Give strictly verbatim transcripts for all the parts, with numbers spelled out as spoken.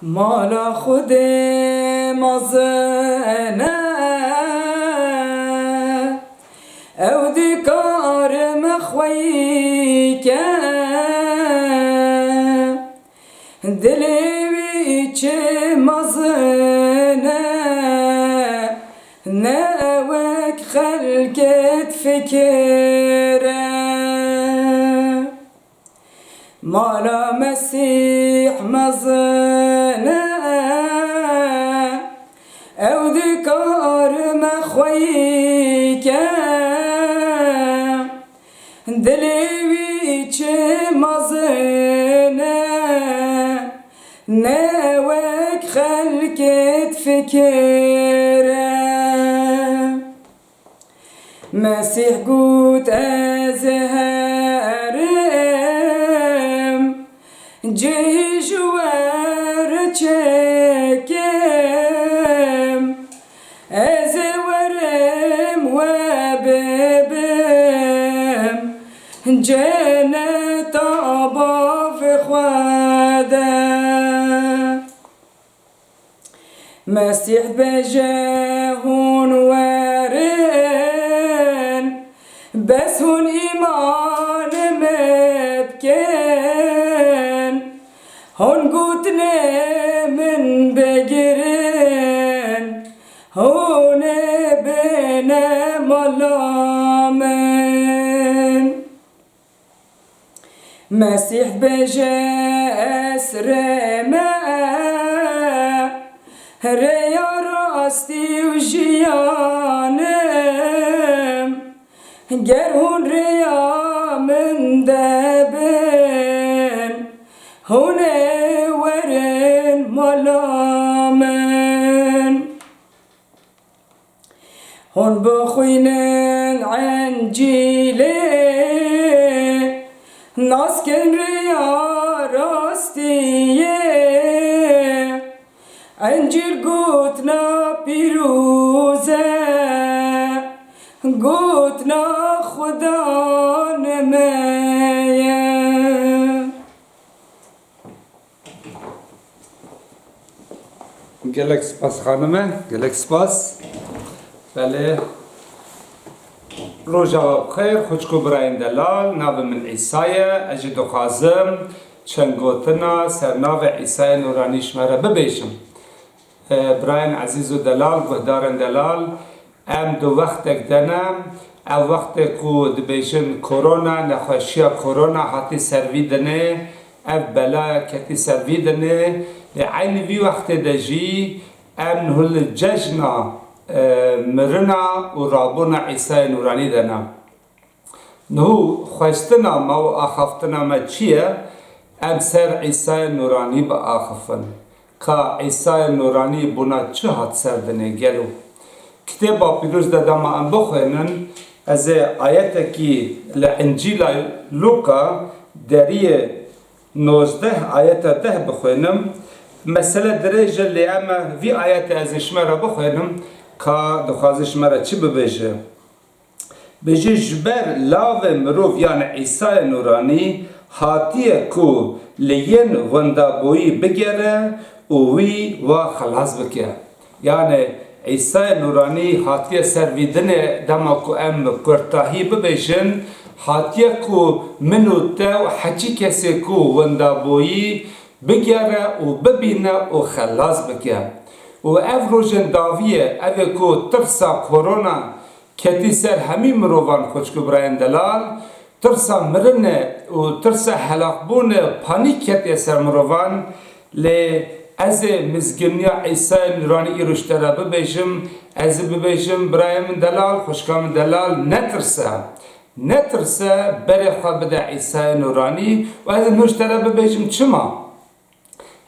Mala Xwedê mezin e, ew dikare me xweyî ke. Dilê wî çi mezin e, ne wek xelkê difikire. Mala Mesîh mezin e, ew dikare me xweyî ke. Dilê wî çi mezin e, ne wek xelkê difikire. Mesîh got, ez herim, cihê ji we re çekim, ez ê werim we bibim ceneta bavê xwe de. Mesîh dibêje, hûn werin, bes hûn îmanê me bikin. Hûn gotinê min bigirin, hûn ê bêne mala min. Mesîh dibêje, ez rê me, rêya rastî û jiyanim. Ger hûn rêya min de bin, hûn ê werin mala min. Hûn bixwînin Encîlê, nas kin rêya rastî ye. Encîl gotina pîroz e, gotina Xudan me ye. Gelek spas xanime, gelek spas. Belê. Roja we bi xêr, xwişk û birayên delal, navê min Îsa ye, ez jî dixwazim çend gotina ser navê Îsayê Nûranî ji me re bibêjim. E, birayên ezîz û delal, guhdarên delal, em di wextek de ne, ev wextê ku dibêjin korona, nexweşiya korona hatî ser vî dinê, ev belaya ketî ser vî dinê, lê eynî vî wextê de jî em niho li cejna, e, mirina û rabûna Îsayê Nûranî de ne. Niho xwestina me û axaftina me çi ye? Em ser Îsayê Nûranî biaxifin. Ka Îsayê Nûranî bona çi hat ser dinê gelo? Kitêba Pîroz de dema em bixwênin, ez ê ayetekî li Încîla Lûka deriyê nozdeh ayeta deh bixwênim. Mesele dirêj e, lê em e vî ayetê ez ê ji me re bixwênim, ka dixwaze ji me re çi bibêje. Bêje, ji ber lavê mirov, yani Îsayê Nûranî, hatiye ku li yên wendabûyî bigere û wî wa xelas bike. Yani Îsayê Nûranî hatiye ser vî dinê, dema ku em kurtahî bibêjin, hatiye ku min û te û heçî kesê ku wendabûyî bigere û bibîne û xelas bike. Û ev rojên dawiyê, ev ê ku tirsa korona ketî ser hemî mirovan, xwişk û birayên delal, tirsa mirinê û tirsa helakbûnê, panîk ketiye ser mirovan, lê ez ê mizginiya Îsayê Nûranî îro ji te re bibêjim, ez ê bibêjim, birayê min delal, xwişka min delal, netirse. Netirse, berê xwe bide Îsayê Nûranî û ez ê niho ji te re bibêjim çima.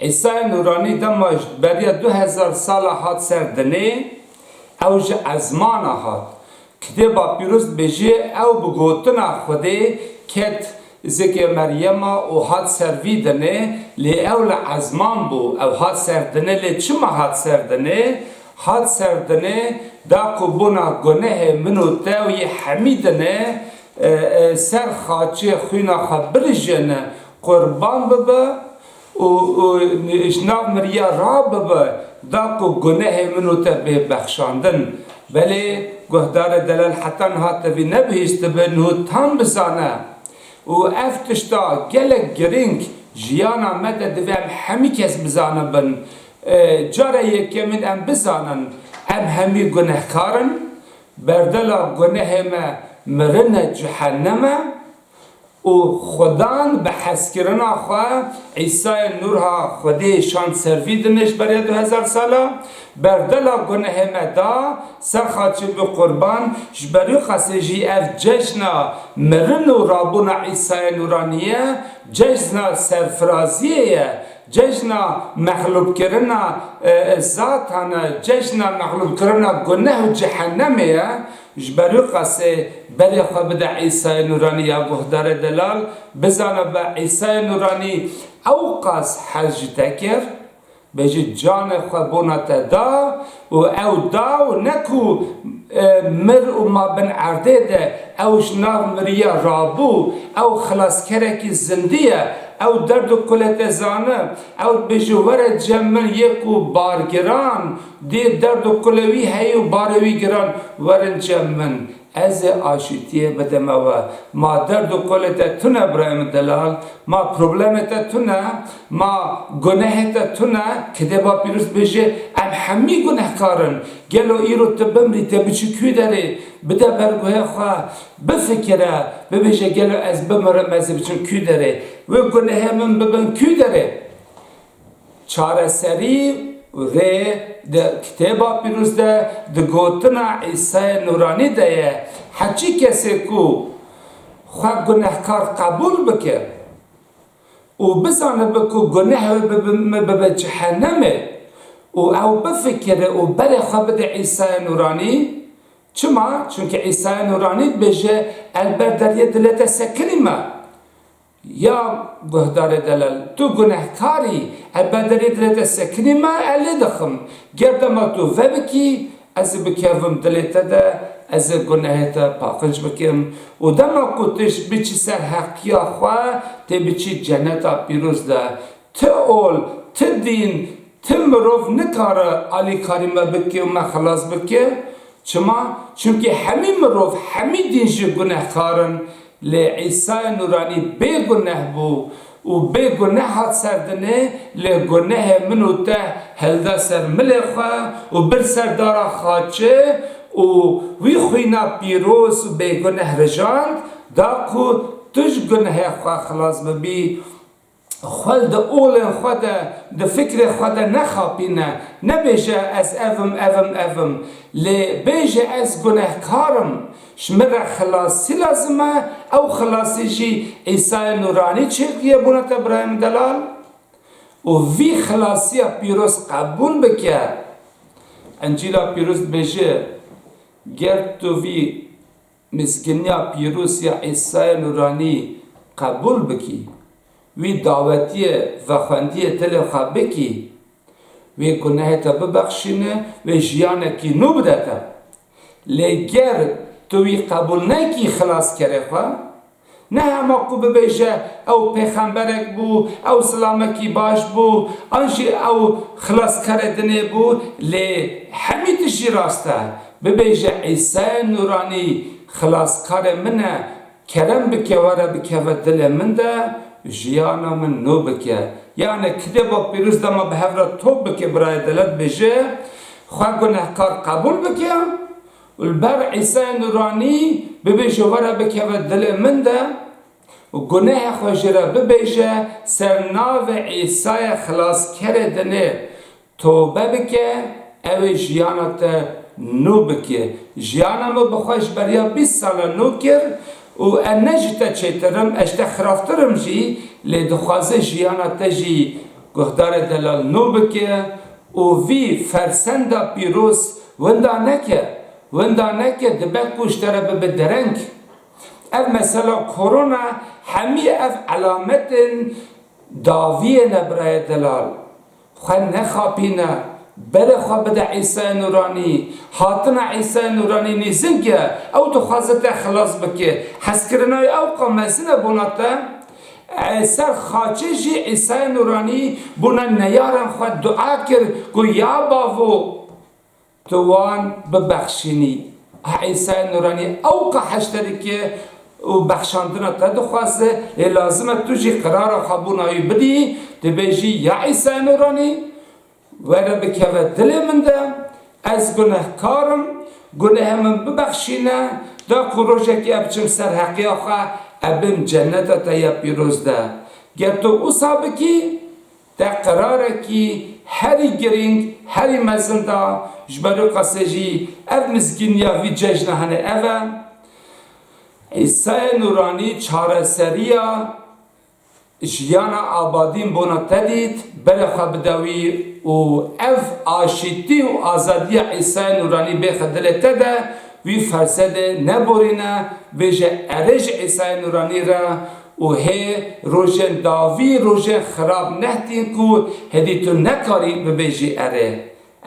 Îsayê Nûranî dema ji beriya du hezar sala hat ser dinê, ew ji ezmana hat. Kitêba Pîroz dibêje, ew bi gotina Xwedê ket zikê Meryema û hat ser vî dinê, lê ew li ezman bû, ew hat ser dinê, lê çima hat ser dinê? Hat ser dinê, da ku bona gunehê min û te û yê hemî dinê, e, e, ser xaçê xwîna xwe birijêne, qurban bibe, û, û ji nav miriya rabibe, da ku gunehê min û te bê bexşandin. Belê, guhdarê delal, heta niha te vî nebihîstibe, niha tam bizane. Û ev tişta gelek girîng jiyana me de divê em hemî kes bizanibin. E, cara yekemîn em bizanin, em hemî gunehkar in, berdela gunehê me mirin e, cehennem e. Û Xudan bi hezkirina xwe Îsayê Nûrha Xwedê şand ser vî dinê ji beriya du hezar sala, berdela gunehê me da, ser xaçê bi qurban, ji ber wî qasê jî ev cejna mirin û rabûna Îsayê Nûranî ye, cejna serfiraziyê ye, cejna mexlûbkirina, e, zatan e, cejna mexlûbkirina guneh û cehennemê ye. Ji ber wî qasê berê xwe bide Îsayê Nûranî ya guhdarê delal, bizane be Îsayê Nûranî ew qas hez ji te kir, bêjî canê xwe bona te da û ew da û ne ku, e, mir û ma bin erdê de ew ji nav miriya rabû, ew xilaskerekî zindî ye, ew derd û kulê te zane, ew dibêje were cem min yê ku bargiran, dê derd û kulê wî heye û barê wî giran, werin cem min. Ez ê aşîtiyê bidime we. Ma derd û kolê te tune birayê min delal, ma problemê te tune, ma gunehê te tune, kitêba pîroz dibêje, em hemî gunehkar in. Gelo îro tu bimrî, te biçî kû derê, bide ber guhê xwe, bifikire, bibêje, gelo ez bimirim, ez ê biçim kû derê? Wê gunehê min bibin kû derê? Çareserî rê di Kitêba Pîroz de di gotina Îsayê Nûranî de ye, heçî kesê ku xwe gunehkar qebûl bike û bizanibe ku guneh wê bibe, bibe cehennemê û ew bifikire û berê xwe bide Îsayê Nûranî, çima? Çimkî Îsayê Nûranî dibêje, el ber deriyê dilê te sekinîme. Ya guhdarê delal, tu gunehkar î, ez ber deriyê dilê te sekinîme, ez lê dixim. Ger dema tu vebikî, ez ê bikevim dilê te de, ez ê gunehê te paqinc bikim. Û dema ku tu ji biçî ser heqiya xwe, tê biçî ceneta pîroz de. Ti ol, ti dîn, ti mirov nikare alîkarî me bike û me xilas bike. Çima? Çimkî hemî mirov, hemî dîn jî gunehkar in. Lê Îsayê Nûranî bê guneh bû û bê guneh hat ser dinê, lê gunehê min û te hilda ser milê xwe û bir ser dara xaçê û wî xwîna pîroz û bêguneh rijand, da ku tu ji gunehê xwe xilas bibî. Xwe li di olên xwe de, di fikrê xwe de nexapîne, nebêje, ez ev im, ev im, ev im. Lê bêje, ez gunehkar im, ji min re xilasî lazim e, ew xilasî jî Îsayê Nûranî çêkiriye bona te birayê min delal. Û vî xilasiya pîroz qebûl bike. Encîla pîroz dibêje, ger tu vî mizginiya pîroz ya Îsayê Nûranî qebûl bikî, wî dawetiyê vexwendiyê dilê xwe bikî, wê gunehê te bibexşîne, wê jiyanekî nû bide te. Lê ger tu wî qebûl nekî xilaskerê xwe, ne hema ku bibêje ew pêxemberek bû, ew zilamekî baş bû, an jî ew xilaskerê dinê bû, lê hemî tişt jî rast e. Bibêje, Îsayê Nûranî xilaskarê min e, kerem bike were bikeve dilê min de, jiyana min nû bike. Yanî kitêba pîroz dema bi hev re top bike birayê delal, dibêje, xwe gunehkar qebûl bike û li ber Îsayê Nûranî bibêje were bikeve dilê min de û gunehê xwe jê re bibêje, ser navê Îsayê xilaskerê dinê tobe bike, ew ê jiyana te nû bike. Jiyana min bi xwe ji beriya bîst sala nû kir û ez ne ji te çêtir im, ez ji te xirabtir im jî, lê dixwaze jiyana te jî guhdarê delal nû bike û vî fersenda pîroz winda neke, winda neke, dibe ku ji te re bibe dereng. Ev mesela korona hemî ev elametên dawiyê ne birayê delal. Xwe nexapîne, berê xwe bide Îsayê Nûranî. Hatina Îsayê Nûranî nêzîk e, ew dixwaze te xilas bike. Hezkirina wî ewqa mezin e bona te. Ê ser xaçê jî Îsayê Nûranî bona neyarên xwe dua kir ku ya bavo, tu wan bibexşînî. Îsayê Nûranî ewqa hişte dike û bexşandina te dixwaze, lê lazim e tu jî qirara xwe bona wî bidî, dibêjî ya Îsayê Nûranî, were bikeve dilê min de, ez gunehkar im, gunehê min bibexşîne, da ku rojekê ez biçim ser heqiya xwe, ez bim cenneta te ya pîroz de. Ger tu wisa bikî, te qirarekî herî girîng, herî mezin da, ji ber wê qasê jî ev mizgîniya vî cejna hene ev e. Îsayê Nûranî çareseriya jiyana abadîn bona te dît, berê xwe bide wî û ev aşîtî û azadiya Îsayê Nûranî bêxe dilê te de, wî fersedê neborîne, bêje erê ji Îsayê Nûranî re û hê rojên dawî, rojên xirab nehtîn ku hêdî tu nekarî bibêjî erê.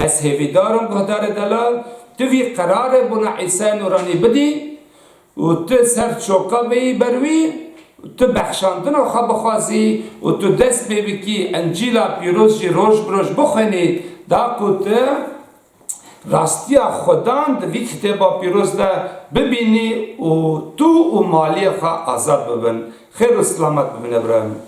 Ez hêvîdar im guhdarê delal, tu vî qerarê bona Îsayê Nûranî bidî û tu ser çoka bêyî ber wî, tu bexşandina xwe bixwazî û tu dest pê bikî Encîla Pîroz jî roj bi roj bixwînî, da ku tu rastiya Xudan di vî kitêba pîroz de bibînî û tu û maliyê xwe azad bibin. Xêr û silamet bibine birayê min.